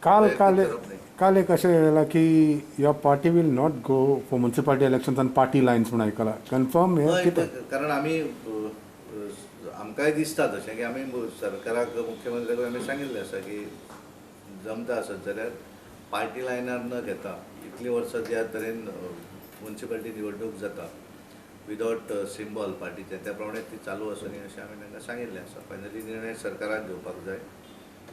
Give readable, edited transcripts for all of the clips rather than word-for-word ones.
काल काल वैयक्तीक करप न्ही. काल एक अशें येयलां की your party will not go for municipality elections on party lines म्हूण आयकलां. कन्फर्म हें हय, कितें? कारण आमी आमकांय दिसता तशें की आमी सरकाराक, मुख्यमंत्र्याक आमी सांगिल्लें आसा की जमता आसत जाल्यार पार्टी लायनार न घेता, इतलीं वर्सां ज्या तरेन मुन्सिपालिटी निवडणूक जाता विदावट सिंबॉल पार्टीचे, त्या प्रमाणे ती चालू आसूनी अशें आमी तांकां सांगिल्लें आसा. फायनली निर्णय सरकाराक घेवपाक जाय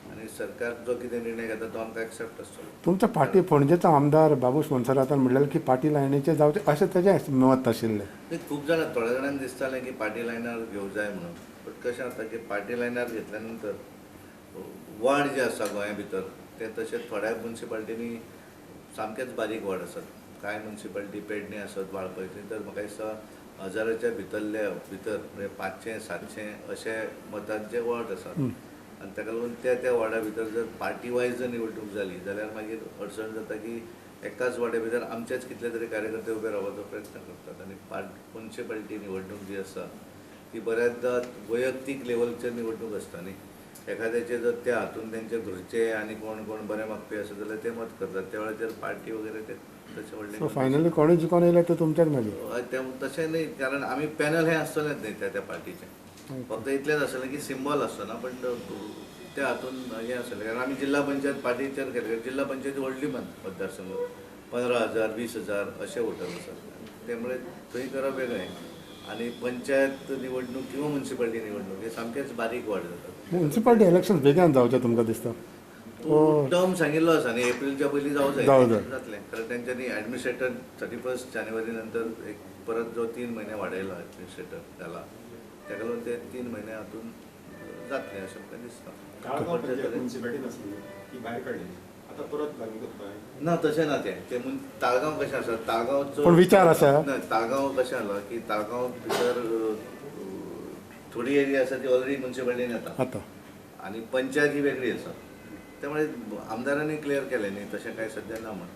आनी सरकार जो कितें निर्णय घेता तो आमकां एक्सेप्ट आसतलो. तुमच्या पार्टी पणजेचो आमदार बाबूश मोन्सेरातान म्हणलेलें की पार्टी लायनीचेर जावचें अशें तेजें मत आशिल्लें. ते खूब जाणां, थोड्या जाणांक दिसतालें की पार्टी लायनार घेवं जाय म्हणून, बट कशें जाता की पार्टी लायनार घेतल्या नंतर वार्ड जे आसा गोंया भितर ते तशें थोड्या मुन्सिपालिटींनी सामकेच बारीक वार्ड आसात. कांय मुन्सिपालिटी पेडणे आसत, वाळपय, थंय तर म्हाका दिसता हजाराच्या भितरल्या भितर, म्हणजे 500 700 अशे मतांचे वॉर्ड आसात आनी ताका लागून त्या त्या वॉर्डा भितर जर पार्टी वायज जर निवडणूक जाली जाल्यार मागीर अडचण जाता की एकाच वाड्या भितर आमचेच कितले तरी कार्यकर्ते उबे रावपाचो प्रयत्न करतात आनी मुन्सिपालिटी निवडणूक जी आसा ती बऱ्याचदा वैयक्तीक लेवलचेर निवडणूक आसता न्ही. एखाद्याचे जर त्या हातून त्यांचे घरचे आनी कोण कोण बरे मागपी आसा जाल्यार ते मत करतात, त्या वेळाचेर पार्टी वगैरे ते तशें व्हडलें सो फायनली कोणूय जिखोन येयले तर तुमच्याच मागीर? हय, ते तशें न्ही, कारण आमी पॅनल हें आसतलेंच न्ही त्या त्या पार्टीचें. फक्त इतलेंच आसतलें की सिंबॉल आसतना, पण त्या हातून हें आसतलें, कारण आमी जिल्हा पंचायत पार्टीचेर केलें. जिल्हा पंचायत व्हडली मतदारसंघ, 15,000 20,000 अशे वोटर आसात, त्यामुळे थंय करप वेगळें आनी पंचायत निवडणूक किंवा मुन्सिपालिटी निवडणूक हे सामकेच बारीक वाड जातात. मुन्सिपालिटी इलेक्शन बेगीन जावचें तुमकां दिसता? टर्म सांगिल्लो आसा न्ही, एप्रिलच्या पयलीं जावं जाय. जावं जाय. जातलें, कारण तेंच्यांनी एडमिनिस्ट्रेटर 31 जानेवारी नंतर एक परत जो 3 म्हयने वाडयला एडमिनिस्ट्रेटर घाला, ताका लागून ते 3 म्हयने हातून जातलें अशें म्हाका दिसता. ताळगांव पंचायत मुन्सिपालिटी नासली, ती भायर काडली, आतां परत लागू करता? ना, तशें ना. तें ते ताळगांव कशें आसा, ताळगांवचो पूण विचार आसा. ना, ताळगांव कशें जाला की ताळगांव भितर थोडी एरिया आसा ती ऑलरेडी मुन्सिपालिटीन येता आतां आनी पंचायत ही वेगळी आसा. त्यामुळे आमदारांनी क्लियर केलें न्ही, तशें कांय सद्या ना म्हण.